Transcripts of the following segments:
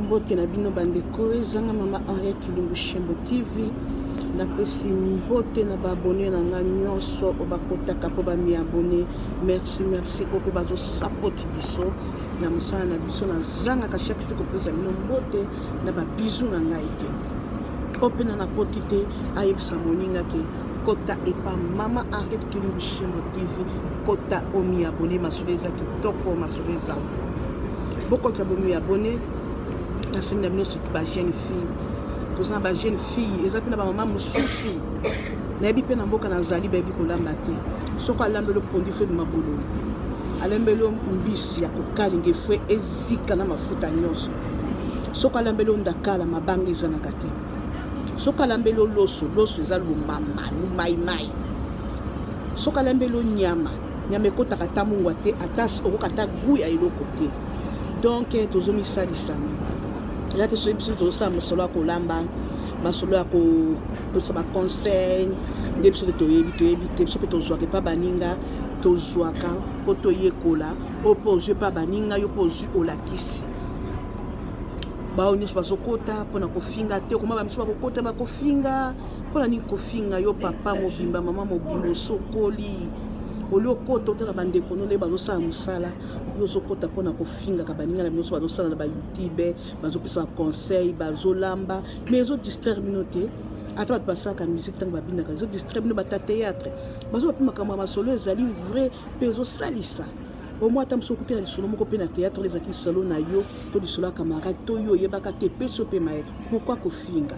Mbote na bino bandeko, ezanga mama Henriette Kilumbu Shembo TV. Napesi mbote na baabone na nga nyonso oyo bakotaka mpo bamiabone. Merci, merci oyo mpe bazosapoti biso na mosala na biso. Nazangaka chaque jour kopesa bino mbote na babizu na ngai te. Oyo mpe na nakoti te ayebisa moninga ke kota epa mama Henriette Kilumbu Shembo TV, kota omiabone, masolo eza kitoko, masolo eza bokota bomi abonne. Nasengi na bino surtout ba jeune fille, toza na ba jeune fille, eza mpe na bamama mosusu nayebi mpe na mboka nazali bayebi kolamba te. Soki alambeli opondi fo ebima bololo, alambeli mbisi ya kokalinga efwe ezika na mafuta nyonso. Soki alambeli ndakala, mabanga ezalaka te. Soki alambeli loso, loso eza lumama lumaimai. Soki alambeli nyama, nyama ekotaka ata mungwa te, ata okoka ata gu ya eloko te. Donc tozomisalisana eza te. Soki biso tozosala masolo ya kolamba, masolo ya kopesa baconseil nde biso te toyebi, toyebi te. Biso mpe tozwaka epa baninga, tozwaka mpo toyekola. Oyo mpe ozwi epa baninga, yo mpe ozwi olakisi bao nyonso bazokota mpona kofinga te. Okoma bamiso bakokota bakofinga mpona nini? Kofinga yo papa mobimba, mama mobimba, osokoli oli okota otala bandeko no nde bazosala mosala, yo ozokota mpona kofingaka baninga na bino nyonso bazosala na bayoutube, bazopesa baconseil, bazolamba. Mais ezodistraire bino te? Ata bato basalaka musique, ntango babinaka ezodistraire bino? Bata théâtre bazoba mpe makambo ya masolo ezali vrai mpe ezosalisa. Omoi ata mosu okutela lisolo moko mpe na théâtre oyo ezalaki lisolo na yo to lisolo ya camarade to yo oyebaka te, epesi yo mpe mayele. Pourquoi kofinga?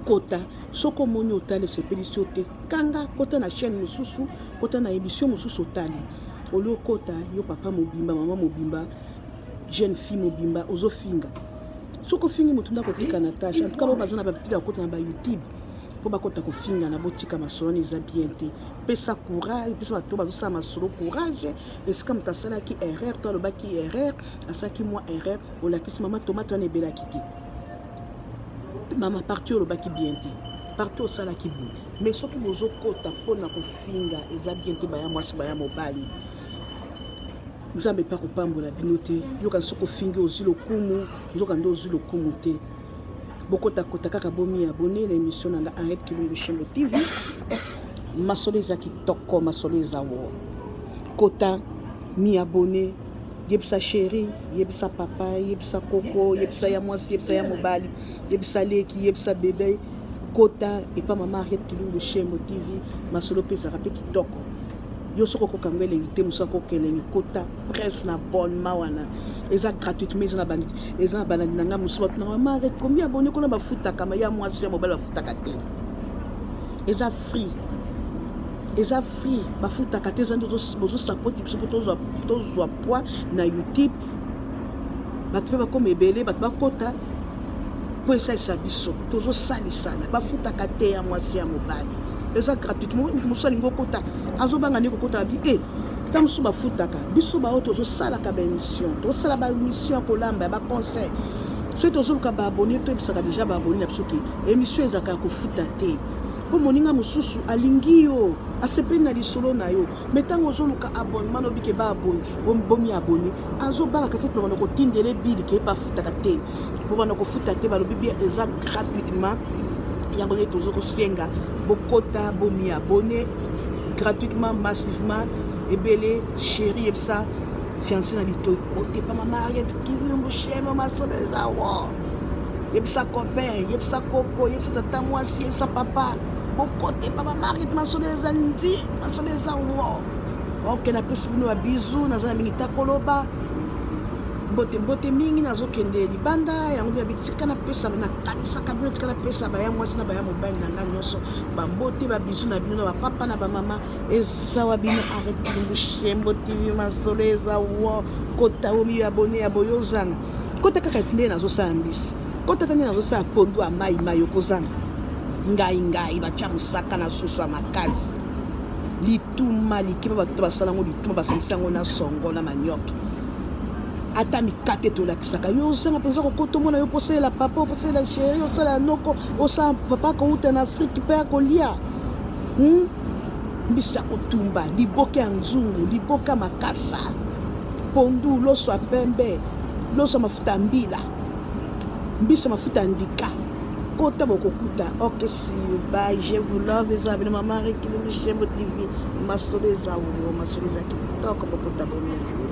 Kota, soki omoni otali esepelisi yo te, kanga, kota na chaîne mosusu, kota na émission mosusu otali. Oli okota, yo papa mobimba, mama mobimba, jeune fille mobimba, ozofinga. Soki ofingi motu nde akotika na tâche. En tout cas, bao baza na babitide ya kokota na bayoutube mpo bakota kofinga na, botika masolo wana, eza bien te. Pesa courage, pesa bato bazosala masolo courage. Esika moto asalaki erreur to alobaki erreur, asalaki mwa erreur, olakisi mama tomate wana ebelaki te, mama parti olobaki bien te, parti osalaki boye. Mais soki bozokota mpona kofinga, eza bien te. Baya mwasi, baya mobali, Nzambe mpe akopambola bino te. Yoka, soki ofingi ozwi lokumu, nzoka nde ozwi lokumu te. Bokotakota kaka, bomi abonné na émission na nga Henriette Kilumbu Shembo TV. Masolo eza kitoko, masolo eza wo. Kota, mi abonné, yebisa chéri, yebisa papa, yebisa koko, yebisa ya mwasi, yebisa ya mobali, yebisa leki, yebisa bebe, kota epa mama Henriette Kilumbu Shembo TV. Masolo mpe ezalaka mpe kitoko. Yo soki okoka yango elengi te, mosu akoka elengi. Kota presse na abonnement wana, eza gratuitement. Eza na balandi na ngai mosusu bato na mama Henriette, combien abonné kuna bafutaka? Ma ya mwasi, ya mobali, bafutaka te, eza free, eza free, bafutaka te. Eza nde bozosapoti biso mpo tozwa poids na YouTube, bato mpe bakoma ebele, bato bakota mpo esalisa biso. Tozosalisana, bafutaka te. Ya mwasi, ya mobali, eza gratuitement. Mosu alingi okota, azobanga nde kokota bi e ta mosusu bafutaka. Biso baoyo tozosalaka baémission, tozosala baémission ya kolamba, ya baconseil, soki tozoluka baabonné, toyebisaka déjà baabonné na biso ke émission ezalaka ya kofuta te, mpo moninga mosusu alingi yo, asepeli na lisolo na yo, mais ntango ozoluka abonnement, lobi ke baabonné, bomi abonné, azobanga kasi tobanda kotindela ebili ke bafutaka te. Bobanda kofuta te, balobi bien eza gratuitement. Yango nde tozo kosenga, bokota, bomi abonné gratuitement, massivement, ebele. Chéri, yebisa fiancé na litoi, kote pa mama Henriette Kilumbu Shembo, masolo eza wo. Yebisa copain, yebisa koko, yebisa tata mwasi, yebisa papa, bokote pa mama Henriette, masolo eza ndi, masolo eza wo. Ok, napesi bino babizu, naza na mingi ta koloba. Mbote, mbote mingi. Nazokende libanda, yango nde bitika napesa. Nakanisaka bino, tika napesa baya mwasi na baya mobali na ngai nyonso bambote, babizu na bino, na bapapa na bamama. Eza wa bino Henriette Kilumbu Shembo TV, masolo eza wo. Kota, omi abonné ya boyo, ozanga. Kota kaka nde nazosala mbisi, kota ta nde nazosala pondu ya mai mai, okozanga ngai ngai batya mosaka na soso ya makasi, lituma likima, bato basala yango lituma, basangisi yango na songo na manioc, ata mikate tolakisaka yo. Ozanga mpenza kokota, omona yo mpo osalela papa, osalela chéri, osala noko, osala papa akouta na Afrique mpe akolia, Mbisi ya kotumba, liboke ya nzungu, liboke ya makasa, pondu, loso ya pembe, loso ya mafuta ya mbila. Mbisi mafuta ya ndika kota bokokuta. Ok, see you, bye, je vous love. Eza bino mama Rekilumbu Shembo TV. Masolo eza wo, masolo eza kitoko, bokota bomia.